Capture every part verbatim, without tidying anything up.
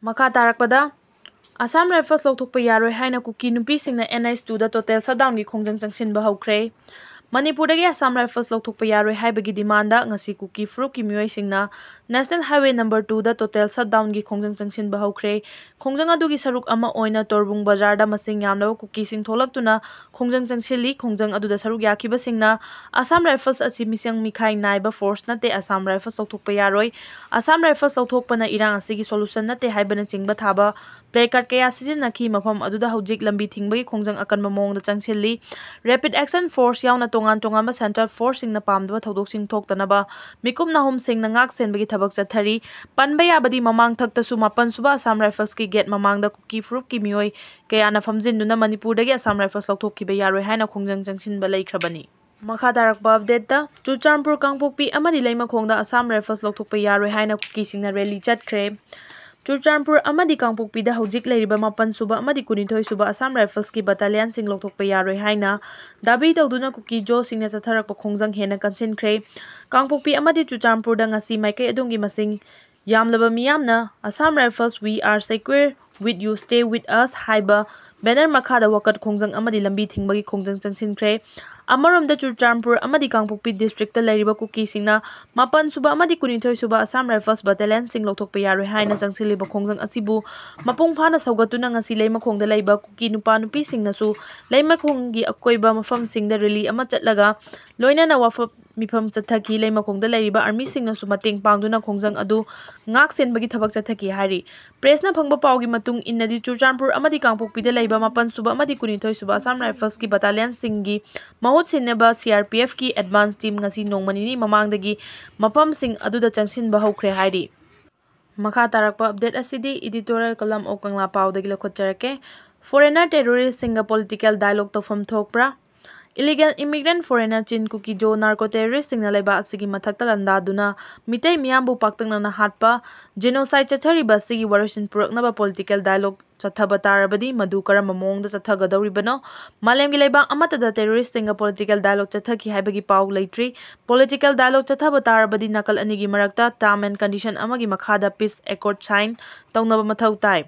ꯃꯈꯥ ꯇꯥꯔꯛꯄꯗ, ꯑꯁꯥꯝ ꯔꯥꯏꯐꯜꯁ ꯂꯧꯊꯣꯛꯄ ꯌꯥꯔꯣꯏ ꯍꯥꯏꯅ ꯀꯨꯀꯤ ꯅꯨꯄꯤꯁꯤꯡꯅ N H two ꯗ total shutdownꯒꯤ ꯈꯣꯡꯖꯪ ꯆꯪꯁꯤꯟꯕ ꯍꯧꯈ꯭ꯔꯦ꯫ ꯃꯅꯤꯄꯨꯔꯗꯒꯤ ꯑꯁꯥꯝ ꯔꯥꯏꯐꯜꯁ ꯂꯧꯊꯣꯛꯄ ꯌꯥꯔꯣꯏ ꯍꯥꯏꯕꯒꯤ demandꯗ ꯉꯁꯤ ꯀꯨꯀꯤ ꯐꯨꯔꯨꯞꯀꯤ ꯃꯤꯑꯣꯏꯁꯤꯡꯅ National Highway number two ꯗ total shutdownꯒꯤ ꯈꯣꯡꯖꯪ ꯆꯪꯁꯤꯟꯕ ꯍꯧꯈ꯭ꯔꯦ꯫ ꯈꯣꯡꯖꯪ ꯑꯗꯨꯒꯤ ꯁꯔꯨꯛ ꯑꯃ ꯑꯣꯏꯅ ꯇꯣꯔꯕꯨꯡ ꯕꯖꯥꯔꯗ ꯃꯁꯤꯡ ꯌꯥꯝꯂꯕ ꯀꯨꯀꯤꯁꯤꯡ ꯊꯣꯛꯂꯛꯇꯨꯅ ꯈꯣꯡꯖꯪ ꯆꯪꯁꯤꯜꯂꯤ꯫ ꯈꯣꯡꯖꯪ ꯑꯗꯨꯗ ꯁꯔꯨꯛ ꯌꯥꯈꯤꯕꯁꯤꯡꯅ ꯑꯁꯥꯝ ꯔꯥꯏꯐꯜꯁ ꯑꯁꯤ ꯃꯤꯆꯪ ꯃꯤꯈꯥꯏ ꯅꯥꯏꯕ force ꯅꯠꯇꯦ, ꯑꯁꯥꯝ ꯔꯥꯏꯐꯜꯁ ꯂꯧꯊꯣꯛꯄ ꯌꯥꯔꯣꯏ, ꯑꯁꯥꯝ ꯔꯥꯏꯐꯜꯁ ꯂꯧꯊꯣꯛꯄꯅ ꯏꯔꯥꯡ ꯑꯁꯤꯒꯤ solution ꯅꯠꯇꯦ ꯍꯥꯏꯕꯅꯆꯤꯡꯕ ꯊꯥꯕ placard ꯀꯌꯥ ꯁꯤꯖꯤꯟꯅꯈꯤ꯫ ꯃꯐꯝ ꯑꯗꯨꯗ ꯍꯧꯖꯤꯛ ꯂꯝꯕꯤ ꯊꯤꯡꯕꯒꯤ ꯈꯣꯡꯖꯪ ꯑꯀꯟꯕ ꯃꯑꯣꯡꯗ ꯆꯪꯁꯤꯜꯂꯤ꯫ Rapid Action Force ꯌꯥꯎꯅ ꯇꯣꯉꯥꯟ ꯇꯣꯉꯥꯟꯕ central forceꯁꯤꯡꯅ ꯄꯥꯝꯗꯕ ꯊꯧꯗꯣꯛꯁꯤꯡ ꯊꯣꯛꯇꯅꯕ ꯃꯤꯀꯨꯞ ꯅꯥꯍꯨꯝꯁꯤꯡꯅ ꯉꯥꯛ ꯁꯦꯟꯕꯒꯤ ꯊꯕꯛ ꯆꯠꯊꯔꯤ꯫ ꯄꯟꯕ ꯌꯥꯕꯗꯤ ꯃꯃꯥꯡ ꯊꯛꯇꯁꯨ ꯃꯥꯄꯟ ꯁꯨꯕ ꯑꯁꯥꯝ ꯔꯥꯏꯐꯜꯁꯀꯤ gate ꯃꯃꯥꯡꯗ ꯀꯨꯀꯤ ꯐꯨꯔꯨꯞꯀꯤ ꯃꯤꯑꯣꯏ ꯀꯌꯥꯅ ꯐꯝꯖꯤꯟꯗꯨꯅ ꯃꯅꯤꯄꯨꯔꯗꯒꯤ ꯑꯁꯥꯝ ꯔꯥꯏꯐꯜꯁ ꯂꯧꯊꯣꯛꯈꯤꯕ ꯌꯥꯔꯣꯏ ꯍꯥꯏꯅ ꯈꯣꯡꯖꯪ ꯆꯪꯁꯤꯟꯕ ꯂꯩꯈ꯭ꯔꯕꯅꯤ꯫ ꯃꯈꯥ ꯇꯥꯔꯛꯄ updateꯇ, ꯆꯨꯔꯆꯥꯟꯄꯨꯔ, ꯀꯥꯡꯄꯣꯛꯄꯤ ꯑꯃꯗꯤ ꯂꯩꯃꯈꯣꯡꯗ ꯑꯁꯥꯝ ꯔꯥꯏꯐꯜꯁ ꯂꯧꯊꯣꯛꯄ ꯌꯥꯔꯣꯏ ꯍꯥꯏꯅ ꯀꯨꯀꯤꯁꯤꯡꯅ rally ꯆꯠꯈ꯭ꯔꯦ꯫ ꯆꯨꯔꯆꯥꯟꯄꯨꯔ ꯑꯃꯗꯤ ꯀꯥꯡꯄꯣꯛꯄꯤꯗ ꯍꯧꯖꯤꯛ ꯂꯩꯔꯤꯕ ꯃꯥꯄꯟ ꯁꯨꯕ ꯑꯃꯗꯤ ꯀꯨꯟꯅꯤꯊꯣꯏ ꯁꯨꯕ ꯑꯁꯥꯝ ꯔꯥꯏꯐꯜꯁꯀꯤ battalionꯁꯤꯡ ꯂꯧꯊꯣꯛꯄ ꯌꯥꯔꯣꯏ ꯍꯥꯏꯅ ꯗꯥꯕꯤ ꯇꯧꯗꯨꯅ ꯀꯨꯀꯤ ꯖꯣꯁꯤꯡꯅ ꯆꯠꯊꯔꯛꯄ ꯈꯣꯡꯖꯪ ꯍꯦꯟꯅ ꯀꯟꯁꯤꯟꯈ꯭ꯔꯦ꯫ ꯀꯥꯡꯄꯣꯛꯄꯤ ꯑꯃꯗꯤ ꯆꯨꯔꯆꯥꯟꯄꯨꯔꯗ ꯉꯁꯤ ꯃꯥꯏꯀꯩ ꯑꯗꯨꯝꯒꯤ ꯃꯁꯤꯡ ꯌꯥꯝꯂꯕ ꯃꯤꯌꯥꯝꯅ "Assam Rifles, we are square with you, stay with us" ꯍꯥꯏꯕ banner ꯃꯈꯥꯗ ꯋꯥꯀꯠ ꯈꯣꯡꯖꯪ ꯑꯃꯗꯤ ꯂꯝꯕꯤ ꯊꯤꯡꯕꯒꯤ ꯈꯣꯡꯖꯪ ꯆꯪꯁꯤꯟꯈ꯭ꯔꯦ꯫ ꯑꯃꯔꯣꯝꯗ, ꯆꯨꯔꯆꯥꯟꯄꯨꯔ ꯑꯃꯗꯤ ꯀꯥꯡꯄꯣꯛꯄꯤ districtꯇ ꯂꯩꯔꯤꯕ ꯀꯨꯀꯤꯁꯤꯡꯅ ꯃꯥꯄꯟ ꯁꯨꯕ ꯑꯃꯗꯤ ꯀꯨꯟꯅꯤꯊꯣꯏ ꯁꯨꯕ ꯑꯁꯥꯝ ꯔꯥꯏꯐꯜꯁ battalionꯁꯤꯡ ꯂꯧꯊꯣꯛꯄ ꯌꯥꯔꯣꯏ ꯍꯥꯏꯅ ꯆꯪꯁꯤꯜꯂꯤꯕ ꯈꯣꯡꯖꯪ ꯑꯁꯤꯕꯨ ꯃꯄꯨꯡ ꯐꯥꯅ ꯁꯧꯒꯠꯇꯨꯅ ꯉꯁꯤ ꯂꯩꯃꯈꯣꯡꯗ ꯂꯩꯕ ꯀꯨꯀꯤ ꯅꯨꯄꯥ ꯅꯨꯄꯤꯁꯤꯡꯅꯁꯨ ꯂꯩꯃꯈꯣꯡꯒꯤ ꯑꯀꯣꯏꯕ ꯃꯐꯝꯁꯤꯡꯗ rally ꯑꯃ ꯆꯠꯂꯒ ꯂꯣꯏꯅꯅ ꯋꯥꯐꯝ ꯃꯤꯐꯝ ꯆꯠꯊꯈꯤ꯫ ꯂꯩꯃꯈꯣꯡꯗ ꯂꯩꯔꯤꯕ armyꯁꯤꯡꯅꯁꯨ ꯃꯇꯦꯡ ꯄꯥꯡꯗꯨꯅ ꯈꯣꯡꯖꯪ ꯑꯗꯨ ꯉꯥꯛ ꯁꯦꯟꯕꯒꯤ ꯊꯕꯛ ꯆꯠꯊꯈꯤ ꯍꯥꯏꯔꯤ꯫ Pressꯅ ꯐꯪꯕ ꯄꯥꯎꯒꯤ ꯃꯇꯨꯡ ꯏꯟꯅꯗꯤ, ꯆꯨꯔꯆꯥꯟꯄꯨꯔ ꯑꯃꯗꯤ ꯀꯥꯡꯄꯣꯛꯄꯤꯗ ꯂꯩꯕ ꯃꯥꯄꯟ ꯁꯨꯕ ꯑꯃꯗꯤ ꯀꯨꯟꯅꯤꯊꯣꯏ ꯁꯨꯕ ꯑꯁꯥꯝ ꯔꯥꯏꯐꯜꯁꯀꯤ battalionꯁꯤꯡꯒꯤ ꯃꯍꯨꯠ ꯁꯤꯟꯅꯕ CRPFꯀꯤ advance team ꯉꯁꯤ ꯅꯣꯡꯃ ꯅꯤꯅꯤ ꯃꯃꯥꯡꯗꯒꯤ ꯃꯐꯝꯁꯤꯡ ꯑꯗꯨꯗ ꯆꯪꯁꯤꯟꯕ ꯍꯧꯈ꯭ꯔꯦ ꯍꯥꯏꯔꯤ꯫ ꯃꯈꯥ ꯇꯥꯔꯛꯄ update ꯑꯁꯤꯗꯤ editorial column of Kangla Paoꯗꯒꯤ ꯂꯧꯈꯠꯆꯔꯛꯀꯦ꯫ Foreigner terroristꯁꯤꯡꯒ political dialogue ꯇꯧꯐꯝ ꯊꯣꯛꯄ꯭ꯔꯥ? Illegal immigrant foreigner Chin Kuki Zo narco terroristꯁꯤꯡꯅ ꯂꯩꯕꯥꯛ ꯑꯁꯤꯒꯤ ꯃꯊꯛꯇ ꯂꯥꯟꯗꯥꯗꯨꯅ ꯃꯤꯇꯩ ꯃꯤꯌꯥꯝꯕꯨ ꯄꯥꯛꯇꯛꯅꯅ ꯍꯥꯠꯄ, genocide ꯆꯠꯊꯔꯤꯕ ꯑꯁꯤꯒꯤ ꯋꯥꯔꯣꯏꯁꯤꯟ ꯄꯨꯔꯛꯅꯕ political dialogue ꯆꯠꯊꯕ ꯇꯥꯔꯕꯗꯤ ꯃꯗꯨ ꯀꯔꯝꯕ ꯃꯑꯣꯡꯗ ꯆꯠꯊꯒꯗꯧꯔꯤꯕꯅꯣ? ꯃꯥꯂꯦꯝꯒꯤ ꯂꯩꯕꯥꯛ ꯑꯃꯠꯇꯗ terroristꯁꯤꯡꯒ political dialogue ꯆꯠꯊꯈꯤ ꯍꯥꯏꯕꯒꯤ ꯄꯥꯎ ꯂꯩꯇ꯭ꯔꯤ꯫ Political dialogue ꯆꯠꯊꯕ ꯇꯥꯔꯕꯗꯤ ꯅꯥꯀꯜ ꯑꯅꯤꯒꯤ ꯃꯔꯛꯇ term and condition ꯑꯃꯒꯤ ꯃꯈꯥꯗ peace accord sign ꯇꯧꯅꯕ ꯃꯊꯧ ꯇꯥꯏ꯫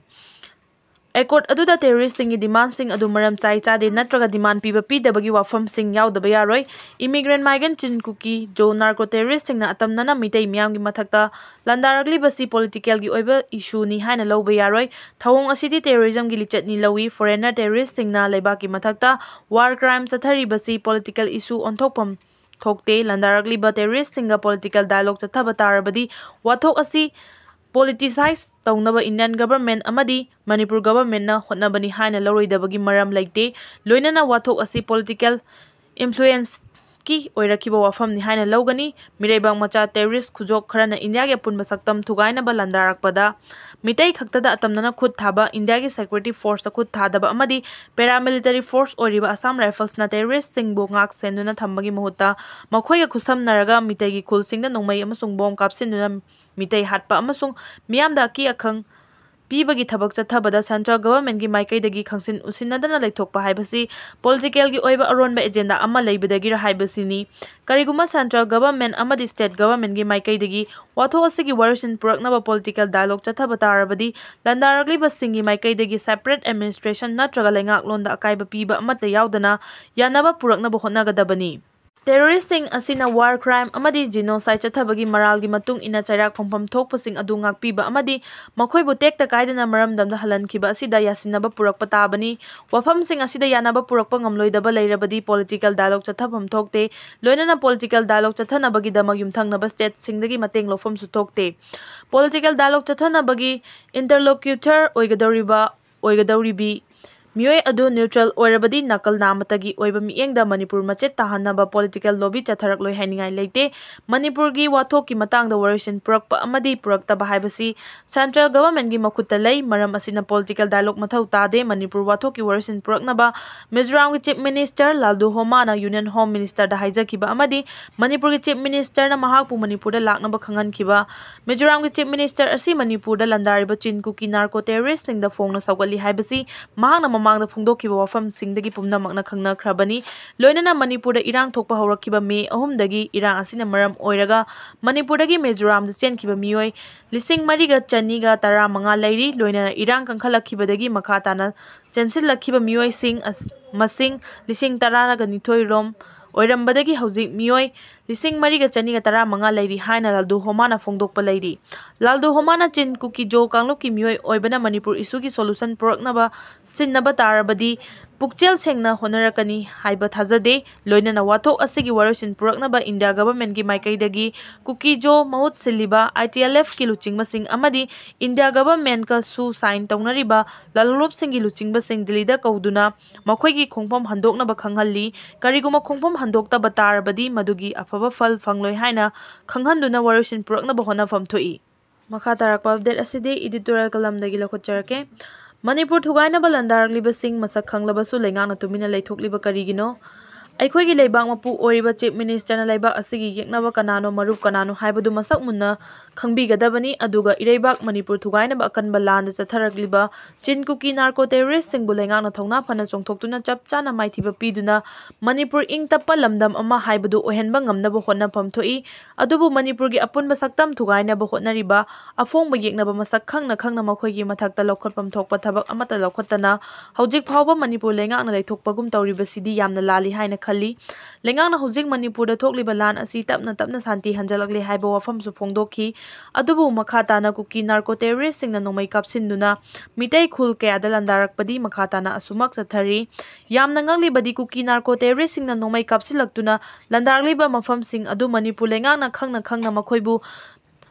Accord ꯑꯗꯨꯗ terroristꯁꯤꯡꯒꯤ demandꯁꯤꯡ ꯑꯗꯨ ꯃꯔꯝ ꯆꯥꯏ ꯆꯥꯗꯦ ꯅꯠꯇ꯭ꯔꯒ demand ꯄꯤꯕ ꯄꯤꯗꯕꯒꯤ ꯋꯥꯐꯝꯁꯤꯡ ꯌꯥꯎꯗꯕ ꯌꯥꯔꯣꯏ꯫ Immigrant migrant Chin Kuki Zo narco terroristꯁꯤꯡꯅ ꯑꯇꯝꯅꯅ Meitei ꯃꯤꯌꯥꯝꯒꯤ ꯃꯊꯛꯇ ꯂꯥꯟꯗꯥꯔꯛꯂꯤꯕꯁꯤ politicalꯒꯤ ꯑꯣꯏꯕ issueꯅꯤ ꯍꯥꯏꯅ ꯂꯧꯕ ꯌꯥꯔꯣꯏ꯫ ꯊꯧꯑꯣꯡ ꯑꯁꯤꯗꯤ terrorismꯒꯤ ꯂꯤꯆꯠꯅꯤ ꯂꯧꯏ꯫ Foreigner terroristꯁꯤꯡꯅ ꯂꯩꯕꯥꯛꯀꯤ ꯃꯊꯛꯇ war crime ꯆꯠꯊꯔꯤꯕꯁꯤ political issue ꯑꯣꯟꯊꯣꯛꯐꯝ ꯊꯣꯛꯇꯦ꯫ ꯂꯥꯟꯗꯥꯔꯛꯂꯤꯕ terroristꯁꯤꯡꯒ political dialogue ꯆꯠꯊꯕ ꯇꯥꯔꯕꯗꯤ ꯋꯥꯊꯣꯛ ꯑꯁꯤ politicize ꯇꯧꯅꯕ Indian government ꯑꯃꯗꯤ ꯃꯅꯤꯄꯨꯔ governmentꯅ ꯍꯣꯠꯅꯕꯅꯤ ꯍꯥꯏꯅ ꯂꯧꯔꯣꯏꯗꯕꯒꯤ ꯃꯔꯝ ꯂꯩꯇꯦ꯫ ꯂꯣꯏꯅꯅ ꯋꯥꯊꯣꯛ ꯑꯁꯤ political influenceꯀꯤ ꯑꯣꯏꯔꯛꯈꯤꯕ ꯋꯥꯐꯝꯅꯤ ꯍꯥꯏꯅ ꯂꯧꯒꯅꯤ꯫ ꯃꯤꯔꯩꯕꯥꯛ ꯃꯆꯥ terrorist ꯈꯨꯖꯣꯞ ꯈꯔꯅ ꯏꯟꯗꯤꯌꯥꯒꯤ ꯑꯄꯨꯟꯕ ꯁꯛꯇꯝ ꯊꯨꯒꯥꯏꯅꯕ ꯂꯥꯟꯗꯥꯔꯛꯄꯗ ꯃꯤꯇꯩ ꯈꯛꯇꯗ ꯑꯇꯝꯅꯅ ꯈꯨꯠ ꯊꯥꯕ, ꯏꯟꯗꯤꯌꯥꯒꯤ security forceꯇ ꯈꯨꯠ ꯊꯥꯗꯕ ꯑꯃꯗꯤ paramilitary force ꯑꯣꯏꯔꯤꯕ Assam Riflesꯅ terroristꯁꯤꯡꯕꯨ ꯉꯥꯛ ꯁꯦꯟꯗꯨꯅ ꯊꯝꯕꯒꯤ ꯃꯍꯨꯠꯇ ꯃꯈꯣꯏꯒ ꯈꯨꯠꯁꯝꯅꯔꯒ ꯃꯤꯇꯩꯒꯤ ꯈꯨꯜꯁꯤꯡꯗ ꯅꯣꯡꯃꯩ ꯑꯃꯁꯨꯡ bomb ꯀꯥꯞꯁꯤꯟꯗꯨꯅ ꯃꯤꯇꯩ ꯍꯥꯠꯄ ꯑꯃꯁꯨꯡ ꯃꯤꯌꯥꯝꯗ ꯑꯀꯤ ꯑꯈꯪ ꯄꯤꯕꯒꯤ ꯊꯕꯛ ꯆꯠꯊꯕꯗ central governmentꯀꯤ ꯃꯥꯏꯀꯩꯗꯒꯤ ꯈꯪꯁꯤꯟ ꯎꯁꯤꯟꯅꯗꯅ ꯂꯩꯊꯣꯛꯄ ꯍꯥꯏꯕꯁꯤ politicalꯒꯤ ꯑꯣꯏꯕ ꯑꯔꯣꯟꯕ agenda ꯑꯃ ꯂꯩꯕꯗꯒꯤꯔ ꯍꯥꯏꯕꯁꯤꯅꯤ꯫ ꯀꯔꯤꯒꯨꯝꯕ central government ꯑꯃꯗꯤ state governmentꯀꯤ ꯃꯥꯏꯀꯩꯗꯒꯤ ꯋꯥꯊꯣꯛ ꯑꯁꯤꯒꯤ ꯋꯥꯔꯣꯏꯁꯤꯟ ꯄꯨꯔꯛꯅꯕ political dialogue ꯆꯠꯊꯕ ꯇꯥꯔꯕꯗꯤ ꯂꯥꯟꯗꯥꯔꯛꯂꯤꯕꯁꯤꯡꯒꯤ ꯃꯥꯏꯀꯩꯗꯒꯤ separate administration ꯅꯠꯇ꯭ꯔꯒ ꯂꯩꯉꯥꯛꯂꯣꯟꯗ ꯑꯀꯥꯏꯕ ꯄꯤꯕ ꯑꯃꯠꯇ ꯌꯥꯎꯗꯅ ꯌꯥꯅꯕ ꯄꯨꯔꯛꯅꯕ ꯍꯣꯠꯅꯒꯗꯕꯅꯤ꯫ Terroristꯁꯤꯡ ꯑꯁꯤꯅ war crime ꯑꯃꯗꯤ genocide ꯆꯠꯊꯕꯒꯤ ꯃꯔꯥꯜꯒꯤ ꯃꯇꯨꯡ ꯏꯟꯅ ꯆꯩꯔꯥꯛ ꯐꯪꯐꯝ ꯊꯣꯛꯄꯁꯤꯡ ꯑꯗꯨ ꯉꯥꯛꯄꯤꯕ ꯑꯃꯗꯤ ꯃꯈꯣꯏꯕꯨ ꯇꯦꯛꯇ ꯀꯥꯏꯗꯅ ꯃꯔꯝꯗꯝꯗ ꯍꯜꯍꯟꯈꯤꯕ ꯑꯁꯤꯗ ꯌꯥꯁꯤꯟꯅꯕ ꯄꯨꯔꯛꯄ ꯇꯥꯕꯅꯤ꯫ ꯋꯥꯐꯝꯁꯤꯡ ꯑꯁꯤꯗ ꯌꯥꯅꯕ ꯄꯨꯔꯛꯄ ꯉꯝꯂꯣꯏꯗꯕ ꯂꯩꯔꯕꯗꯤ political dialogue ꯆꯠꯊꯐꯝ ꯊꯣꯛꯇꯦ꯫ ꯂꯣꯏꯅꯅ political dialogue ꯆꯠꯊꯅꯕꯒꯤꯗꯃꯛ ꯌꯨꯝꯊꯪꯅꯕ stateꯁꯤꯡꯗꯒꯤ ꯃꯇꯦꯡ ꯂꯧꯐꯝꯁꯨ ꯊꯣꯛꯇꯦ꯫ Political dialogue ꯆꯠꯊꯅꯕꯒꯤ interlocutor ꯑꯣꯏꯒꯗꯧꯔꯤꯕ, ꯑꯣꯏꯒꯗꯧꯔꯤꯕꯤ ꯃꯤꯑꯣꯏ ꯑꯗꯨ neutral ꯑꯣꯏꯔꯕꯗꯤ ꯅꯥꯀꯜ ꯅꯥꯃꯠꯇꯒꯤ ꯑꯣꯏꯕ ꯃꯤꯠꯌꯦꯡꯗ ꯃꯅꯤꯄꯨꯔ ꯃꯆꯦꯠ ꯇꯥꯍꯟꯅꯕ political lobby ꯆꯠꯊꯔꯛꯂꯣꯏ ꯍꯥꯏꯅꯤꯡꯉꯥꯏ ꯂꯩꯇꯦ꯫ ꯃꯅꯤꯄꯨꯔꯒꯤ ꯋꯥꯊꯣꯛꯀꯤ ꯃꯇꯥꯡꯗ ꯋꯥꯔꯣꯏꯁꯤꯟ ꯄꯨꯔꯛꯄ ꯑꯃꯗꯤ ꯄꯨꯔꯛꯇꯕ ꯍꯥꯏꯕꯁꯤ central governmentꯀꯤ ꯃꯈꯨꯠꯇ ꯂꯩ꯫ ꯃꯔꯝ ꯑꯁꯤꯅ political dialogue ꯃꯊꯧ ꯇꯥꯗꯦ꯫ ꯃꯅꯤꯄꯨꯔ ꯋꯥꯊꯣꯛꯀꯤ ꯋꯥꯔꯣꯏꯁꯤꯟ ꯄꯨꯔꯛꯅꯕ ꯃꯤꯖꯣꯔꯥꯝꯒꯤ Chief Minister ꯂꯥꯜꯗꯨ ꯍꯣꯃꯥꯅ Union Home Ministerꯗ ꯍꯥꯏꯖꯈꯤꯕ ꯑꯃꯗꯤ ꯃꯅꯤꯄꯨꯔꯒꯤ Chief Ministerꯅ ꯃꯍꯥꯛꯄꯨ ꯃꯅꯤꯄꯨꯔꯗ ꯂꯥꯛꯅꯕ ꯈꯪꯍꯟꯈꯤꯕ꯫ ꯃꯤꯖꯣꯔꯥꯝꯒꯤ Chief Minister ꯑꯁꯤ ꯃꯅꯤꯄꯨꯔꯗ ꯂꯥꯟꯗꯥꯔꯤꯕ ꯆꯤꯟ ꯀꯨꯀꯤ narco terroristꯁꯤꯡꯗ ꯐꯣꯡꯅ ꯁꯧꯒꯠꯂꯤ ꯍꯥꯏꯕꯁꯤ ꯃꯍꯥꯛꯅ ꯃꯃꯥꯡꯗ ꯐꯣꯡꯗꯣꯛꯈꯤꯕ ꯋꯥꯐꯝꯁꯤꯡꯗꯒꯤ ꯄꯨꯝꯅꯃꯛꯅ ꯈꯪꯅꯈ꯭ꯔꯕꯅꯤ꯫ ꯂꯣꯏꯅꯅ ꯃꯅꯤꯄꯨꯔꯗ ꯏꯔꯥꯡ ꯊꯣꯛꯄ ꯍꯧꯔꯛꯈꯤꯕ ꯃꯦ ꯑꯍꯨꯝꯗꯒꯤ ꯏꯔꯥꯡ ꯑꯁꯤꯅ ꯃꯔꯝ ꯑꯣꯏꯔꯒ ꯃꯅꯤꯄꯨꯔꯗꯒꯤ ꯃꯤꯖꯣꯔꯥꯝꯗ ꯆꯦꯟꯈꯤꯕ ꯃꯤꯑꯣꯏ ꯂꯤꯁꯤꯡ ꯃꯔꯤꯒ ꯆꯅꯤꯒ ꯇꯔꯥꯃꯉꯥ ꯂꯩꯔꯤ꯫ ꯂꯣꯏꯅꯅ ꯏꯔꯥꯡ ꯀꯟꯈꯠꯂꯛꯈꯤꯕꯗꯒꯤ ꯃꯈꯥ ꯇꯥꯅ ꯆꯦꯟꯁꯤꯜꯂꯛꯈꯤꯕ ꯃꯤꯑꯣꯏꯁꯤꯡ ꯑꯁ-, ꯃꯁꯤꯡ ꯂꯤꯁꯤꯡ ꯇꯔꯥꯒ ꯅꯤꯊꯣꯏ ꯔꯣꯝ ꯑꯣꯏꯔꯝꯕꯗꯒꯤ ꯍꯧꯖꯤꯛ ꯃꯤꯑꯣꯏ ꯂꯤꯁꯤꯡ ꯃꯔꯤꯒ ꯆꯅꯤꯒ ꯇꯔꯥꯃꯉꯥ ꯂꯩꯔꯤ ꯍꯥꯏꯅ ꯂꯥꯜꯗꯨ ꯍꯣꯃꯥꯅ ꯐꯣꯡꯗꯣꯛꯄ ꯂꯩꯔꯤ꯫ ꯂꯥꯜꯗꯨ ꯍꯣꯃꯥꯅ ꯆꯤꯟ ꯀꯨꯀꯤ ꯖꯣ ꯀꯥꯡꯂꯨꯞꯀꯤ ꯃꯤꯑꯣꯏ ꯑꯣꯏꯕꯅ ꯃꯅꯤꯄꯨꯔ issueꯒꯤ solution ꯄꯨꯔꯛꯅꯕ ꯁꯤꯟꯅꯕ ꯇꯥꯔꯕꯗꯤ ꯄꯨꯛꯆꯦꯜ ꯁꯦꯡꯅ ꯍꯣꯠꯅꯔꯛꯀꯅꯤ ꯍꯥꯏꯕ ꯊꯥꯖꯗꯦ꯫ ꯂꯣꯏꯅꯅ ꯋꯥꯊꯣꯛ ꯑꯁꯤꯒꯤ ꯋꯥꯔꯣꯏꯁꯤꯟ ꯄꯨꯔꯛꯅꯕ ꯏꯟꯗꯤꯌꯥ governmentꯀꯤ ꯃꯥꯏꯀꯩꯗꯒꯤ ꯀꯨꯀꯤ ꯖꯣ ꯃꯍꯨꯠ ꯁꯤꯜꯂꯤꯕ ITLFꯀꯤ ꯂꯨꯆꯤꯡꯕꯁꯤꯡ ꯑꯃꯗꯤ ꯏꯟꯗꯤꯌꯥ governmentꯀꯁꯨ sign ꯇꯧꯅꯔꯤꯕ ꯂꯥꯂꯣꯡꯂꯨꯞꯁꯤꯡꯒꯤ ꯂꯨꯆꯤꯡꯕꯁꯤꯡ ꯗꯤꯜꯂꯤꯗ ꯀꯧꯗꯨꯅ ꯃꯈꯣꯏꯒꯤ ꯈꯣꯡꯐꯝ ꯍꯟꯗꯣꯛꯅꯕ ꯈꯪꯍꯜꯂꯤ꯫ ꯀꯔꯤꯒꯨꯝꯕ ꯈꯣꯡꯐꯝ ꯍꯟꯗꯣꯛꯇꯕ ꯇꯥꯔꯕꯗꯤ ꯃꯗꯨꯒꯤ ꯑꯐꯕ ꯐꯜ ꯐꯪꯂꯣꯏ ꯍꯥꯏꯅ ꯈꯪꯍꯟꯗꯨꯅ ꯋꯥꯔꯣꯏꯁꯤꯟ ꯄꯨꯔꯛꯅꯕ ꯍꯣꯠꯅꯐꯝ ꯊꯣꯛꯏ꯫ ꯃꯈꯥ ꯇꯥꯔꯛꯄ update ꯑꯁꯤꯗꯤ editorial columnꯗꯒꯤ ꯂꯧꯈꯠꯆꯔꯛꯀꯦ꯫ ꯃꯅꯤꯄꯨꯔ ꯊꯨꯒꯥꯏꯅꯕ ꯂꯥꯟꯗꯥꯔꯛꯂꯤꯕꯁꯤꯡ ꯃꯁꯛ ꯈꯪꯂꯕꯁꯨ ꯂꯩꯉꯥꯛꯅ ꯇꯨꯃꯤꯟꯅ ꯂꯩꯊꯣꯛꯂꯤꯕ ꯀꯔꯤꯒꯤꯅꯣ? ꯑꯩꯈꯣꯏꯒꯤ ꯂꯩꯕꯥꯛ ꯃꯄꯨ ꯑꯣꯏꯔꯤꯕ Chief Ministerꯅ ꯂꯩꯕꯥꯛ ꯑꯁꯤꯒꯤ ꯌꯦꯛꯅꯕ ꯀꯅꯥꯅꯣ, ꯃꯔꯨꯞ ꯀꯅꯥꯅꯣ ꯍꯥꯏꯕꯗꯨ ꯃꯁꯛ ꯃꯨꯟꯅ ꯈꯪꯕꯤꯒꯗꯕꯅꯤ꯫ ꯑꯗꯨꯒ ꯏꯔꯩꯕꯥꯛ ꯃꯅꯤꯄꯨꯔ ꯊꯨꯒꯥꯏꯅꯕ ꯑꯀꯟꯕ ꯂꯥꯟꯗ ꯆꯠꯊꯔꯛꯂꯤꯕ ꯆꯤꯟ ꯀꯨꯀꯤ narco terroristꯁꯤꯡꯕꯨ ꯂꯩꯉꯥꯛꯅ ꯊꯧꯅꯥ ꯐꯅ ꯆꯣꯡꯊꯣꯛꯇꯨꯅ ꯆꯞ ꯆꯥꯅ ꯃꯥꯏꯊꯤꯕ ꯄꯤꯗꯨꯅ ꯃꯅꯤꯄꯨꯔ ꯏꯪ ꯇꯞꯄ ꯂꯝꯗꯝ ꯑꯃ ꯍꯥꯏꯕꯗꯨ ꯑꯣꯏꯍꯟꯕ ꯉꯝꯅꯕ ꯍꯣꯠꯅꯐꯝ ꯊꯣꯛꯏ꯫ ꯑꯗꯨꯕꯨ ꯃꯅꯤꯄꯨꯔꯒꯤ ꯑꯄꯨꯟꯕ ꯁꯛꯇꯝ ꯊꯨꯒꯥꯏꯅꯕ ꯍꯣꯠꯅꯔꯤꯕ ꯑꯐꯣꯡꯕ ꯌꯦꯛꯅꯕ ꯃꯁꯛ ꯈꯪꯅ ꯈꯪꯅ ꯃꯈꯣꯏꯒꯤ ꯃꯊꯛꯇ ꯂꯧꯈꯠꯐꯝ ꯊꯣꯛꯄ ꯊꯕꯛ ꯑꯃꯠꯇ ꯂꯧꯈꯠꯇꯅ ꯍꯧꯖꯤꯛ ꯐꯥꯎꯕ ꯃꯅꯤꯄꯨꯔ ꯂꯩꯉꯥꯛꯅ ꯂꯩꯊꯣꯛꯄꯒꯨꯝ ꯇꯧꯔꯤꯕꯁꯤꯗꯤ ꯌꯥꯝꯅ ꯂꯥꯜꯂꯤ ꯍꯥꯏꯅ ꯈꯜꯂꯤ꯫ ꯂꯩꯉꯥꯛꯅ ꯍꯧꯖꯤꯛ ꯃꯅꯤꯄꯨꯔꯗ ꯊꯣꯛꯂꯤꯕ ꯂꯥꯟ ꯑꯁꯤ ꯇꯞꯅ ꯇꯞꯅ ꯁꯥꯟꯇꯤ ꯍꯟꯖꯤꯜꯂꯛꯂꯦ ꯍꯥꯏꯕ ꯋꯥꯐꯝꯁꯨ ꯐꯣꯡꯗꯣꯛꯈꯤ꯫ ꯑꯗꯨꯕꯨ ꯃꯈꯥ ꯇꯥꯅ ꯀꯨꯀꯤ narco terroristꯁꯤꯡꯅ ꯅꯣꯡꯃꯩ ꯀꯥꯞꯁꯤꯟꯗꯨꯅ ꯃꯤꯇꯩ ꯈꯨꯜ ꯀꯌꯥꯗ ꯂꯥꯟꯗꯥꯔꯛꯄꯗꯤ ꯃꯈꯥ ꯇꯥꯅ ꯑꯁꯨꯃꯛ ꯆꯠꯊꯔꯤ꯫ ꯌꯥꯝꯅ ꯉꯛꯂꯤꯕꯗꯤ ꯀꯨꯀꯤ narco terroristꯁꯤꯡꯅ ꯅꯣꯡꯃꯩ ꯀꯥꯞꯁꯤꯜꯂꯛꯇꯨꯅ ꯂꯥꯟꯗꯥꯔꯛꯂꯤꯕ ꯃꯐꯝꯁꯤꯡ ꯑꯗꯨ ꯃꯅꯤꯄꯨꯔ ꯂꯩꯉꯥꯛꯅ ꯈꯪꯅ ꯈꯪꯅ ꯃꯈꯣꯏꯕꯨ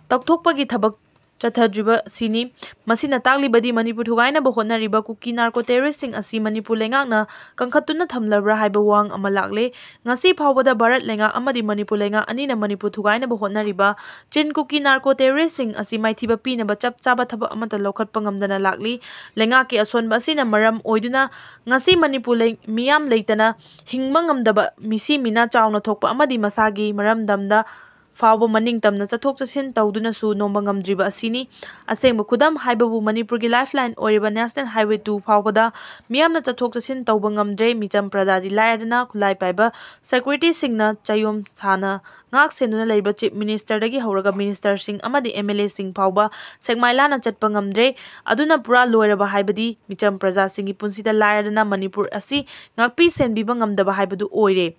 ꯇꯧꯊꯣꯛꯄꯒꯤ ꯊꯕꯛ ꯆꯠꯊꯗ꯭ꯔꯤꯕ ꯑꯁꯤꯅꯤ꯫ ꯃꯁꯤꯅ ꯇꯥꯛꯂꯤꯕꯗꯤ ꯃꯅꯤꯄꯨꯔ ꯊꯨꯒꯥꯏꯅꯕ ꯍꯣꯠꯅꯔꯤꯕ ꯀꯨꯀꯤ ꯅꯥꯔꯀꯣ ꯇꯦꯔꯣꯔꯤꯁꯁꯤꯡ ꯑꯁꯤ ꯃꯅꯤꯄꯨꯔ ꯂꯩꯉꯥꯛꯅ ꯀꯟꯈꯠꯇꯨꯅ ꯊꯝꯂꯕ꯭ꯔꯥ ꯍꯥꯏꯕ ꯋꯥꯍꯪ ꯑꯃ ꯂꯥꯛꯂꯦ꯫ ꯉꯁꯤ ꯐꯥꯎꯕꯗ ꯚꯥꯔꯠ ꯂꯩꯉꯥꯛ ꯑꯃꯗꯤ ꯃꯅꯤꯄꯨꯔ ꯂꯩꯉꯥꯛ ꯑꯅꯤꯅ ꯃꯅꯤꯄꯨꯔ ꯊꯨꯒꯥꯏꯅꯕ ꯍꯣꯠꯅꯔꯤꯕ ꯆꯤꯟ ꯀꯨꯀꯤ ꯅꯥꯔꯀꯣ ꯇꯦꯔꯣꯔꯤꯁꯁꯤꯡ ꯑꯁꯤ ꯃꯥꯏꯊꯤꯕ ꯄꯤꯅꯕ ꯆꯞ ꯆꯥꯕ ꯊꯕꯛ ꯑꯃꯠꯇ ꯂꯧꯈꯠꯄ ꯉꯝꯗꯅ ꯂꯥꯛꯂꯤ꯫ ꯂꯩꯉꯥꯛꯀꯤ ꯑꯁꯣꯟꯕ ꯑꯁꯤꯅ ꯃꯔꯝ ꯑꯣꯏꯗꯨꯅ ꯉꯁꯤ ꯃꯅꯤꯄꯨꯔ ꯂꯩ-, ꯃꯤꯌꯥꯝ ꯂꯩꯇꯅ ꯍꯤꯡꯕ ꯉꯝꯗꯕ, ꯃꯤꯁꯤ ꯃꯤꯅꯥ ꯆꯥꯎꯅ ꯊꯣꯛꯄ ꯑꯃꯗꯤ ꯃꯁꯥꯒꯤ ꯃꯔꯝꯗꯝꯗ ꯐꯥꯎꯕ ꯃꯅꯤꯡ ꯇꯝꯅ ꯆꯠꯊꯣꯛ ꯆꯠꯁꯤꯟ ꯇꯧꯗꯨꯅꯁꯨ ꯅꯣꯝꯕ ꯉꯝꯗ꯭ꯔꯤꯕ ꯑꯁꯤꯅꯤ꯫ ꯑꯁꯦꯡꯕ ꯈꯨꯗꯝ ꯍꯥꯏꯕꯕꯨ ꯃꯅꯤꯄꯨꯔꯒꯤ lifeline ꯑꯣꯏꯔꯤꯕ National Highway two ꯐꯥꯎꯕꯗ ꯃꯤꯌꯥꯝꯅ ꯆꯠꯊꯣꯛ ꯆꯠꯁꯤꯟ ꯇꯧꯕ ꯉꯝꯗ꯭ꯔꯦ꯫ ꯃꯤꯆꯝ ꯄ꯭ꯔꯖꯥꯗꯤ ꯂꯥꯏꯔꯗꯅ ꯈꯨꯠꯂꯥꯏ ꯄꯥꯏꯕ securityꯁꯤꯡꯅ ꯆꯌꯣꯝ ꯁꯥꯅ ꯉꯥꯛ ꯁꯦꯟꯗꯨꯅ ꯂꯩꯔꯤꯕ Chief Ministerꯗꯒꯤ ꯍꯧꯔꯒ ministerꯁꯤꯡ ꯑꯃꯗꯤ MLAꯁꯤꯡ ꯐꯥꯎꯕ ꯁꯦꯛꯃꯥꯏ ꯂꯥꯟꯅ ꯆꯠꯄ ꯉꯝꯗ꯭ꯔꯦ꯫ ꯑꯗꯨꯅ ꯄꯨꯔꯥ ꯂꯣꯏꯔꯕ ꯍꯥꯏꯕꯗꯤ ꯃꯤꯆꯝ ꯄ꯭ꯔꯖꯥꯁꯤꯡꯒꯤ ꯄꯨꯟꯁꯤꯗ ꯂꯥꯏꯔꯗꯅ ꯃꯅꯤꯄꯨꯔ ꯑꯁꯤ ꯉꯥꯛꯄꯤ ꯁꯦꯟꯕꯤꯕ ꯉꯝꯗꯕ ꯍꯥꯏꯕꯗꯨ ꯑꯣꯏꯔꯦ꯫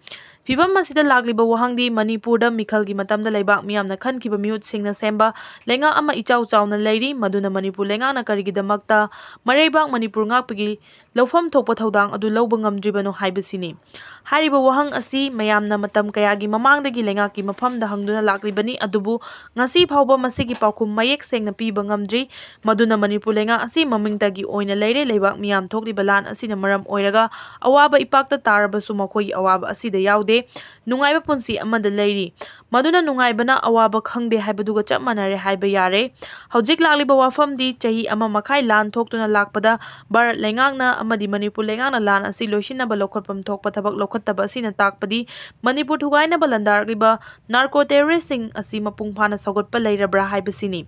ꯐꯤꯚꯝ ꯑꯁꯤꯗ ꯂꯥꯛꯂꯤꯕ ꯋꯥꯍꯪꯗꯤ ꯃꯅꯤꯄꯨꯔꯗ ꯃꯤꯈꯜꯒꯤ ꯃꯇꯝꯗ ꯂꯩꯕꯥꯛ ꯃꯤꯌꯥꯝꯅ ꯈꯟꯈꯤꯕ ꯃꯤꯍꯨꯠꯁꯤꯡꯅ ꯁꯦꯝꯕ ꯂꯩꯉꯥꯛ ꯑꯃ ꯏꯆꯥꯎ ꯆꯥꯎꯅ ꯂꯩꯔꯤ꯫ ꯃꯗꯨꯅ ꯃꯅꯤꯄꯨꯔ ꯂꯩꯉꯥꯛꯅ ꯀꯔꯤꯒꯤꯗꯃꯛꯇ ꯃꯔꯩꯕꯥꯛ ꯃꯅꯤꯄꯨꯔ ꯉꯥꯛꯄꯒꯤ ꯂꯧꯐꯝ ꯊꯣꯛꯄ ꯊꯧꯗꯥꯡ ꯑꯗꯨ ꯂꯧꯕ ꯉꯝꯗ꯭ꯔꯤꯕꯅꯣ ꯍꯥꯏꯕꯁꯤꯅꯤ꯫ ꯍꯥꯏꯔꯤꯕ ꯋꯥꯍꯪ ꯑꯁꯤ ꯃꯌꯥꯝꯅ ꯃꯇꯝ ꯀꯌꯥꯒꯤ ꯃꯃꯥꯡꯗꯒꯤ ꯂꯩꯉꯥꯛꯀꯤ ꯃꯐꯝꯗ ꯍꯪꯗꯨꯅ ꯂꯥꯛꯂꯤꯕꯅꯤ, ꯑꯗꯨꯕꯨ ꯉꯁꯤ ꯐꯥꯎꯕ ꯃꯁꯤꯒꯤ ꯄꯥꯎꯈꯨꯝ ꯃꯌꯦꯛ ꯁꯦꯡꯅ ꯄꯤꯕ ꯉꯝꯗ꯭ꯔꯤ꯫ ꯃꯗꯨꯅ ꯃꯅꯤꯄꯨꯔ ꯂꯩꯉꯥꯛ ꯑꯁꯤ ꯃꯃꯤꯡꯇꯒꯤ ꯑꯣꯏꯅ ꯂꯩꯔꯦ꯫ ꯂꯩꯕꯥꯛ ꯃꯤꯌꯥꯝ ꯊꯣꯛꯂꯤꯕ ꯂꯥꯟ ꯑꯁꯤꯅ ꯃꯔꯝ ꯑꯣꯏꯔꯒ ꯑꯋꯥꯕ ꯏꯄꯥꯛꯇ ꯇꯥꯔꯕꯁꯨ ꯃꯈꯣꯏꯒꯤ ꯑꯋꯥꯕ ꯑꯁꯤꯗ ꯌꯥꯎꯗꯦ꯫ ꯅꯨꯡꯉꯥꯏꯕ ꯄꯨꯟꯁꯤ ꯑꯃꯗ ꯂꯩꯔꯤ꯫ ꯃꯗꯨꯅ ꯅꯨꯡꯉꯥꯏꯕꯅ ꯑꯋꯥꯕ ꯈꯪꯗꯦ ꯍꯥꯏꯕꯗꯨꯒ ꯆꯞ ꯃꯥꯟꯅꯔꯦ ꯍꯥꯏꯕ ꯌꯥꯔꯦ꯫ ꯍꯧꯖꯤꯛ ꯂꯥꯛꯂꯤꯕ ꯋꯥꯐꯝꯗꯤ ꯆꯍꯤ ꯑꯃ ꯃꯈꯥꯏ ꯂꯥꯟ ꯊꯣꯛꯇꯨꯅ ꯂꯥꯛꯄꯗ ꯚꯥꯔꯠ ꯂꯩꯉꯥꯛꯅ ꯑꯃꯗꯤ ꯃꯅꯤꯄꯨꯔ ꯂꯩꯉꯥꯛꯅ ꯂꯥꯟ ꯑꯁꯤ ꯂꯣꯏꯁꯤꯟꯅꯕ ꯂꯧꯈꯠꯐꯝ ꯊꯣꯛꯄ ꯊꯕꯛ ꯂꯧꯈꯠꯇꯕ ꯑꯁꯤꯅ ꯇꯥꯛꯄꯗꯤ ꯃꯅꯤꯄꯨꯔ ꯊꯨꯒꯥꯏꯅꯕ ꯂꯥꯟꯗꯥꯔꯛꯂꯤꯕ ꯅꯥꯔꯀꯣ ꯇꯦꯔꯣꯔꯤꯁꯁꯤꯡ ꯑꯁꯤ ꯃꯄꯨꯡ ꯐꯥꯅ ꯁꯧꯒꯠꯄ ꯂꯩꯔꯕ꯭ꯔꯥ ꯍꯥꯏꯕꯁꯤꯅꯤ꯫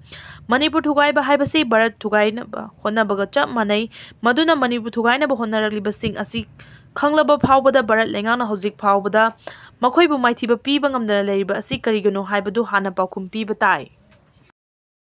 ꯃꯅꯤꯄꯨꯔ ꯊꯨꯒꯥꯏꯕ ꯍꯥꯏꯕꯁꯤ ꯚꯥꯔꯠ ꯊꯨꯒꯥꯏꯅꯕ ꯍꯣꯠꯅꯕꯒ ꯆꯞ ꯃꯥꯟꯅꯩ꯫ ꯃꯗꯨꯅ ꯃꯅꯤꯄꯨꯔ ꯊꯨꯒꯥꯏꯅꯕ ꯍꯣꯠꯅꯔꯛꯂꯤꯕꯁꯤꯡ ꯑꯁꯤ ꯈꯪꯂꯕ ꯐꯥꯎꯕꯗ ꯚꯥꯔꯠ ꯂꯩꯉꯥꯛꯅ ꯍꯧꯖꯤꯛ ꯐꯥꯎꯕꯗ ꯃꯈꯣꯏꯕꯨ ꯃꯥꯏꯊꯤꯕ ꯄꯤꯕ ꯉꯝꯗꯅ ꯂꯩꯔꯤꯕ ꯑꯁꯤ ꯀꯔꯤꯒꯤꯅꯣ ꯍꯥꯏꯕꯗꯨ ꯍꯥꯟꯅ ꯄꯥꯎꯈꯨꯝ ꯄꯤꯕ ꯇꯥꯏ꯫